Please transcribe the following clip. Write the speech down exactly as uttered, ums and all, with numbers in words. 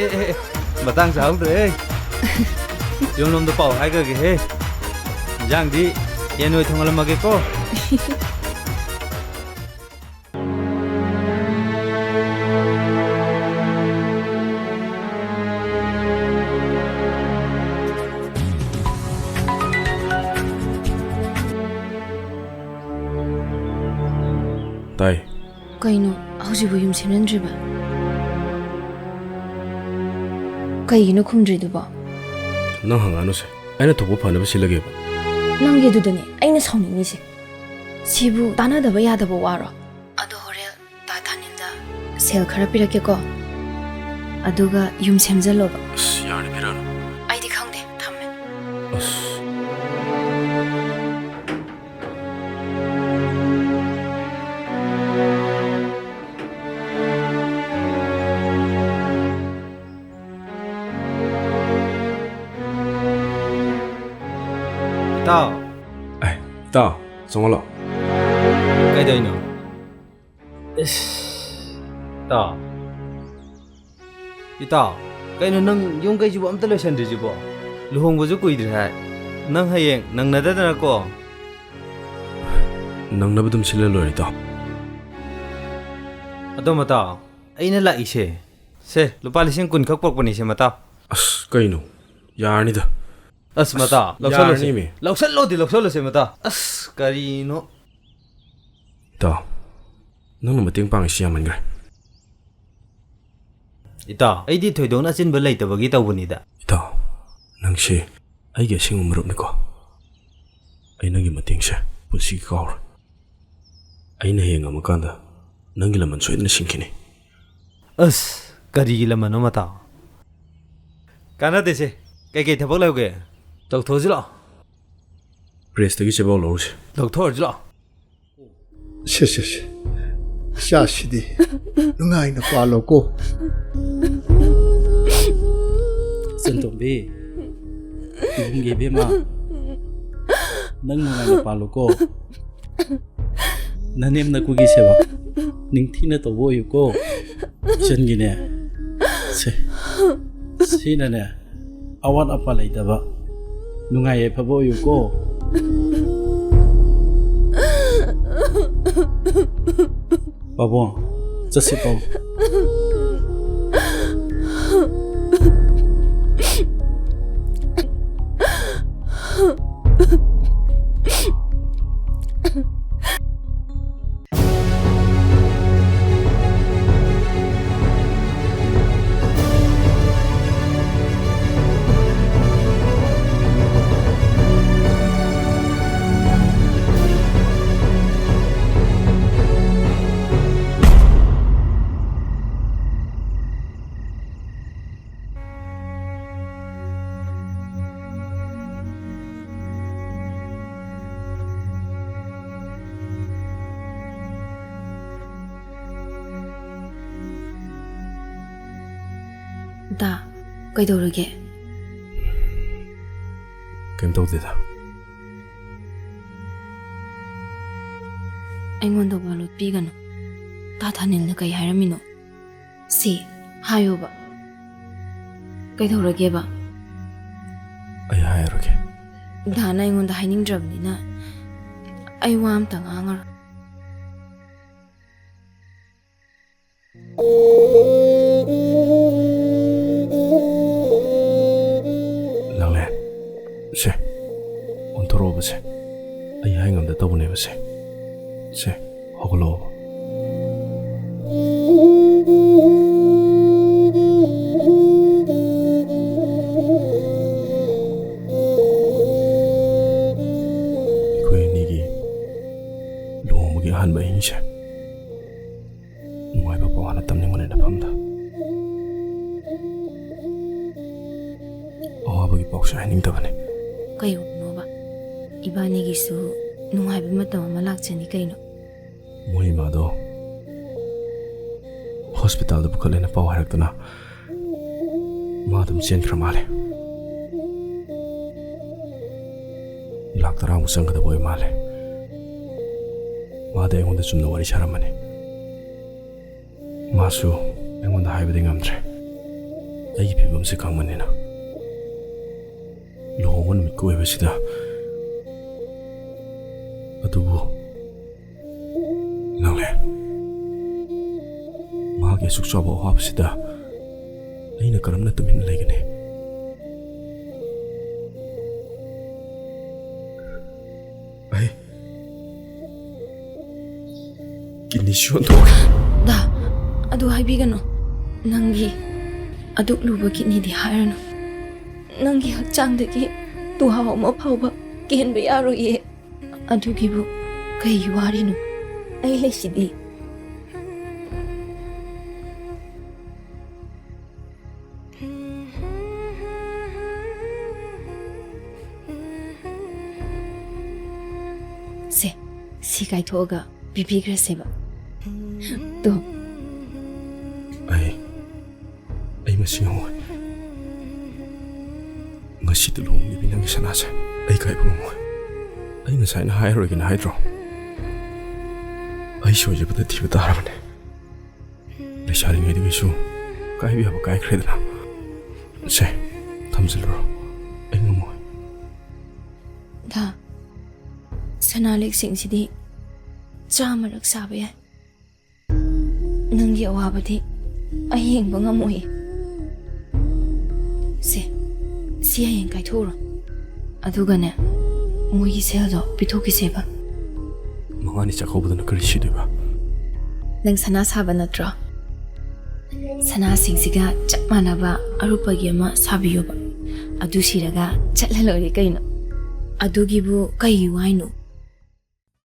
ꯑꯦ, ꯑꯦ, ꯑꯦ, ꯃꯇꯥꯡ ꯆꯥꯍꯧꯗ꯭ꯔꯦ꯫ ꯌꯨꯝꯂꯣꯝꯗ ꯄꯥꯎ ꯍꯥꯏꯈ꯭ꯔꯒꯦꯍꯦ꯫ ꯏꯟꯖꯥꯡꯗꯤ ꯌꯦꯟ ꯑꯣꯏ ꯊꯣꯡꯍꯜꯂꯝꯃꯒꯦꯀꯣ꯫ ꯇꯥꯏ꯫ ꯀꯩꯅꯣ, ꯍꯧꯖꯤꯛꯐꯥꯎ ꯌꯨꯝ ꯁꯦꯝꯖꯤꯟꯗ꯭ꯔꯤꯕ? ꯀꯩꯒꯤꯅꯣ ꯈꯨꯝꯗ꯭ꯔꯤꯗꯨꯕꯣ? ꯅꯪ ꯍꯪꯉꯛꯑꯅꯨꯁꯦ, ꯑꯩꯅ ꯊꯣꯛꯄ ꯐꯅꯕ ꯁꯤꯜꯂꯒꯦꯕ꯫ ꯅꯪꯒꯤ ꯑꯗꯨꯗꯅꯦ ꯑꯩꯅ ꯁꯥꯎꯅꯤꯡꯉꯤꯁꯦ꯫ ꯁꯤꯕꯨ ꯇꯥꯟꯅꯗꯕ ꯌꯥꯗꯕ ꯋꯥꯔꯣ? ꯑꯗꯣ ꯍꯣꯔꯦꯟ ꯗꯥ ꯊꯥꯅꯤꯜꯗ ꯁꯦꯜ ꯈꯔ ꯄꯤꯔꯛꯀꯦꯀꯣ, ꯑꯗꯨꯒ ꯌꯨꯝ ꯁꯦꯝꯖꯜꯂꯣꯕ꯫ ꯑꯁ, ꯌꯥꯔꯅꯤ, ꯄꯤꯔꯛꯑꯅꯨ꯫ ꯑꯩꯗꯤ ꯈꯪꯗꯦ, ꯊꯝꯃꯦ꯫ ꯑꯁ꯫ ꯏꯇꯥꯎ꯫ ꯑꯦ, ꯏꯇꯥꯎ, ꯆꯪꯉꯛꯂꯣ꯫ ꯀꯩꯗꯧꯔꯤꯅꯣ? ꯏꯁ, ꯏꯇꯥꯎ꯫ ꯏꯇꯥꯎ, ꯀꯩꯅꯣ ꯅꯪ ꯌꯨꯝ ꯀꯩꯁꯤꯕꯨ ꯑꯝꯇ ꯂꯣꯏꯁꯟꯗ꯭ꯔꯤꯁꯤꯕꯣ? ꯂꯨꯍꯣꯡꯕꯁꯨ ꯀꯨꯏꯗ꯭ꯔꯤ ꯍꯥꯏ꯫ ꯅꯪ ꯍꯌꯦꯡ ꯅꯪꯅꯗꯗꯅꯀꯣ꯫ ꯅꯪꯅꯕ ꯑꯗꯨꯝ ꯁꯤꯜꯂ ꯂꯣꯏꯔꯦ, ꯏꯇꯥꯎ꯫ ꯑꯗꯣ ꯃꯇꯥꯎ, ꯑꯩꯅ ꯂꯥꯛꯏꯁꯦ꯫ ꯁꯦ, ꯂꯨꯄꯥ ꯂꯤꯁꯤꯡ ꯀꯨꯟ ꯈꯛ ꯄꯣꯔꯛꯄꯅꯤꯁꯦ, ꯃꯇꯥꯎ꯫ ꯑꯁ, ꯀꯩꯅꯣ? ꯌꯥꯔꯅꯤꯗ꯫ ꯑꯁ, ꯑꯁ, ꯃꯇꯥꯎ, ꯂꯧꯁꯜꯂꯨꯁꯦ꯫ ꯌꯥꯔꯅꯤꯃꯤ꯫ ꯂꯧꯁꯜꯂꯣꯗꯤ ꯂꯧꯁꯜꯂꯨꯁꯦ, ꯃꯇꯥꯎ꯫ ꯑꯁ, ꯀꯔꯤꯅꯣ? ꯏꯇꯥꯎ, ꯅꯪꯅ ꯃꯇꯦꯡ ꯄꯥꯡꯉꯤꯁꯤ ꯌꯥꯝꯃꯟꯈ꯭ꯔꯦ꯫ ꯏꯇꯥꯎ, ꯑꯩꯗꯤ ꯊꯣꯏꯗꯣꯛꯅ ꯑꯆꯤꯟꯕ ꯂꯩꯇꯕꯒꯤ ꯇꯧꯕꯅꯤꯗ꯫ ꯏꯇꯥꯎ, ꯅꯪꯁꯦ ꯑꯩꯒꯤ ꯑꯁꯦꯡꯕ ꯃꯔꯨꯞꯅꯤꯀꯣ꯫ ꯑꯩ ꯅꯪꯒꯤ ꯃꯇꯦꯡꯁꯦ ꯄꯨꯟꯁꯤꯒꯤ ꯀꯥꯎꯔꯣꯏ꯫ ꯑꯩꯅ ꯍꯌꯦꯡ ꯉꯝꯃꯀꯥꯟꯗ ꯅꯪꯒꯤ ꯂꯃꯟ ꯁꯣꯏꯗꯅ ꯁꯤꯡꯈꯤꯅꯤ꯫ ꯑꯁ, ꯀꯔꯤꯒꯤ ꯂꯃꯟꯅꯣ ꯃꯇꯥꯎ? ꯀꯥꯟꯅꯗꯦꯁꯦ꯫ ꯀꯩꯀꯩ ꯊꯕꯛ ꯂꯩꯍꯧꯒꯦ? ꯇꯧꯊꯣꯛꯑꯁꯤ ꯂꯥꯛꯑꯣ꯫ ꯄ꯭ꯔꯦꯁꯇꯒꯤ ꯆꯦꯕꯥꯎ ꯂꯧꯔꯨꯁꯤ꯫ ꯂꯧꯊꯣꯛꯑꯁꯤ ꯂꯥꯛꯑꯣ꯫ ꯁꯦ, ꯁꯦ, ꯁꯦ꯫ ꯏꯆꯥꯁꯤꯗꯤ ꯅꯨꯡꯉꯥꯏꯅ ꯄꯥꯜꯂꯣꯀꯣ꯫ ꯁꯦꯟꯇꯣꯝꯕꯤ, ꯏꯕꯨꯡꯒꯤ ꯏꯕꯦꯝꯃ, ꯅꯪ ꯅꯨꯡꯉꯥꯏꯅ ꯄꯥꯜꯂꯣꯀꯣ꯫ ꯅꯅꯦꯝ ꯅꯀꯨꯒꯤ ꯁꯦꯕꯥ ꯅꯤꯡꯊꯤꯅ ꯇꯧꯕ ꯑꯣꯏꯌꯨꯀꯣ꯫ ꯏꯆꯟꯒꯤꯅꯦ, ꯁꯦ, ꯁꯤꯅꯅꯦ, ꯑꯋꯥꯠ ꯑꯄꯥ ꯂꯩꯇꯕ, ꯅꯨꯡꯉꯥꯏ ꯌꯥꯏꯐꯕ ꯑꯣꯏꯌꯨꯀꯣ꯫ ꯄꯥꯕꯨꯡ, ꯆꯠꯁꯤ ꯄꯥꯕꯨꯡ꯫ ꯗꯥ, ꯀꯩꯗꯧꯔꯒꯦ? ꯀꯩꯝ ꯇꯧꯗꯦꯗ꯫ ꯑꯩꯉꯣꯟꯗ ꯋꯥ ꯂꯣꯠꯄꯤꯒꯅꯨ꯫ ꯇꯥ ꯊꯥꯅꯤꯜꯅ ꯀꯩ ꯍꯥꯏꯔꯝꯃꯤꯅꯣ? ꯁꯤ, ꯍꯥꯏꯌꯣꯕ꯫ ꯀꯩꯗꯧꯔꯒꯦꯕ? ꯑꯩ ꯍꯥꯏꯔꯨꯔꯒꯦ꯫ ꯗꯥꯅ ꯑꯩꯉꯣꯟꯗ ꯍꯥꯏꯅꯤꯡꯗ꯭ꯔꯕꯅꯤꯅ ꯑꯩ ꯋꯥ ꯑꯝꯇ ꯉꯥꯡꯉꯔꯣꯏ꯫ ꯂꯥꯡꯂꯦꯟ, ꯁꯦ, ꯑꯣꯟꯊꯣꯔꯛꯑꯣꯕ ꯁꯦ꯫ ꯑꯩ ꯍꯥꯏ ꯉꯝꯗ ꯇꯧꯕꯅꯦꯕ ꯁꯦ꯫ ꯁꯦ, ꯍꯧꯒꯠꯂꯛꯑꯣꯕ꯫ ꯑꯩꯈꯣꯏ ꯑꯅꯤꯒꯤ ꯂꯨꯍꯣꯡꯕꯒꯤ ꯑꯍꯥꯟꯕ ꯑꯍꯤꯡꯁꯦ꯫ ꯅꯨꯡꯉꯥꯏꯕ ꯄꯥꯎ ꯍꯥꯟꯅ ꯇꯝꯅꯤꯡꯕꯅꯦ ꯅꯐꯝꯗ꯫ ꯑꯋꯥꯕꯒꯤ ꯄꯥꯎꯁꯦ ꯍꯥꯏꯅꯤꯡꯗꯕꯅꯦ꯫ ꯀꯩꯒꯨꯝꯅꯣꯕ? ꯏꯕꯥꯅꯤꯒꯤꯁꯨ ꯅꯨꯡꯉꯥꯏꯕ ꯃꯇꯝ ꯑꯃ ꯂꯥꯛꯆꯅꯤ ꯀꯩꯅꯣ꯫ ꯃꯣꯏ ꯏꯃꯥꯗꯣ ꯍꯣꯁꯄꯤꯇꯥꯜꯗ ꯄꯨꯈꯠꯂꯦꯅ ꯄꯥꯎ ꯍꯥꯏꯔꯛꯇꯅ ꯃꯥ ꯑꯗꯨꯝ ꯆꯦꯟꯈ꯭ꯔ ꯃꯥꯜꯂꯦ꯫ ꯂꯥꯛ ꯇꯔꯥꯃꯨꯛ ꯆꯪꯒꯗꯕ ꯑꯣꯏ ꯃꯥꯜꯂꯦ꯫ ꯃꯥꯗꯤ ꯑꯩꯉꯣꯟꯗ ꯆꯨꯝꯅ ꯋꯥꯔꯤ ꯁꯥꯔꯝꯕꯅꯤ꯫ ꯃꯥꯁꯨ ꯑꯩꯉꯣꯟꯗ ꯍꯥꯏꯕꯗꯤ ꯉꯝꯗ꯭ꯔꯦ꯫ ꯑꯩꯒꯤ ꯐꯤꯕꯝꯁꯦ ꯈꯪꯕꯅꯤꯅ, ꯂꯨꯍꯣꯡꯕ ꯅꯨꯃꯤꯠꯀ ꯑꯣꯏꯕꯁꯤꯗ꯫ ꯑꯗꯨꯕꯨ ꯅꯪꯂꯦ, ꯃꯍꯥꯛꯀꯤ ꯑꯁꯨꯛ ꯆꯥꯎꯕ ꯑꯋꯥꯕꯁꯤꯗ ꯑꯩꯅ ꯀꯔꯝꯅ ꯇꯨꯃꯤꯟꯅ ꯂꯩꯒꯅꯤ? ꯑꯩ ꯀꯤꯗꯅꯤꯁꯨ ꯌꯣꯟꯊꯣꯛꯀꯦ꯫ ꯗꯥ, ꯑꯗꯨ ꯍꯥꯏꯕꯤꯒꯅꯨ꯫ ꯅꯪꯒꯤ ꯑꯗꯨꯛ ꯂꯨꯕ ꯀꯤꯗꯅꯤꯗꯤ ꯍꯥꯏꯔꯅꯨ꯫ ꯅꯪꯒꯤ ꯍꯛꯆꯥꯡꯗꯒꯤ ꯇꯨꯍꯥꯎ ꯑꯃ ꯐꯥꯎꯕ ꯀꯦꯟꯕ ꯌꯥꯔꯣꯏꯌꯦ꯫ ꯑꯗꯨꯒꯤꯕꯨ ꯀꯩꯒꯤ ꯋꯥꯔꯤꯅꯣ? ꯑꯩ ꯂꯩꯁꯤꯗꯤ꯫ ꯁꯦ, ꯁꯤ ꯀꯥꯏꯊꯣꯛꯑꯒ ꯄꯤꯕꯤꯈ꯭ꯔꯁꯦꯕ꯫ ꯇꯣ꯫ ꯑꯩ ꯑꯩ ꯃꯁꯤ ꯉꯝꯃꯣꯏ꯫ ꯉꯁꯤꯗ ꯂꯨꯍꯣꯡꯂꯤꯕꯤ ꯅꯪꯒꯤ ꯁꯅꯥꯁꯦ ꯑꯩ ꯀꯥꯏꯕ ꯉꯝꯃꯣꯏ꯫ ꯑꯩ ꯉꯁꯥꯏꯅ ꯍꯥꯏꯔꯔꯣꯏꯒꯦꯅ ꯍꯥꯏꯗ꯭ꯔꯣ? ꯑꯩ ꯁꯣꯏꯖꯕꯗ ꯊꯤꯕ ꯇꯥꯔꯕꯅꯦ꯫ ꯂꯩꯁꯥꯔꯤꯉꯩꯗꯒꯤꯁꯨ ꯀꯥꯏꯕ ꯌꯥꯕ ꯀꯥꯏꯈ꯭ꯔꯦꯗꯅ꯫ ꯁꯦ, ꯊꯝꯖꯤꯜꯂꯨꯔꯣ꯫ ꯑꯩ ꯉꯝꯃꯣꯏ꯫ ꯗꯥ, ꯁꯅꯥ ꯂꯤꯛꯁꯤꯡꯁꯤꯗꯤ ꯆꯥꯝꯃꯔꯛ ꯁꯥꯕ ꯌꯥꯏ꯫ ꯅꯪꯒꯤ ꯑꯋꯥꯕꯗꯤ ꯑꯩ ꯌꯦꯡꯕ ꯉꯝꯃꯣꯏꯌꯦ꯫ ꯁꯦ, ꯁꯤ ꯍꯌꯦꯡ ꯀꯥꯏꯊꯣꯛꯎꯔꯣ꯫ ꯑꯗꯨꯒꯅꯦ, ꯃꯣꯏꯒꯤ ꯁꯦꯜꯗꯣ ꯄꯤꯊꯣꯛꯈꯤꯁꯦꯕ꯫ ꯃꯉꯥꯅꯤ ꯆꯥꯛꯀꯧꯕꯗꯅ ꯀꯔꯤ ꯁꯤꯗꯣꯏꯕ? ꯅꯪ ꯁꯅꯥ ꯁꯥꯕ ꯅꯠꯇ꯭ꯔꯣ? ꯁꯅꯥꯁꯤꯡꯁꯤꯒ ꯆꯞ ꯃꯥꯟꯅꯕ ꯑꯔꯨꯞꯄꯒꯤ ꯑꯃ ꯁꯥꯕꯤꯌꯣꯕ꯫ ꯑꯗꯨ ꯁꯤꯔꯒ ꯆꯠꯂ ꯂꯣꯏꯔꯦ ꯀꯩꯅꯣ꯫ ꯑꯗꯨꯒꯤꯕꯨ ꯀꯩꯒꯤ ꯋꯥꯏꯅꯣ?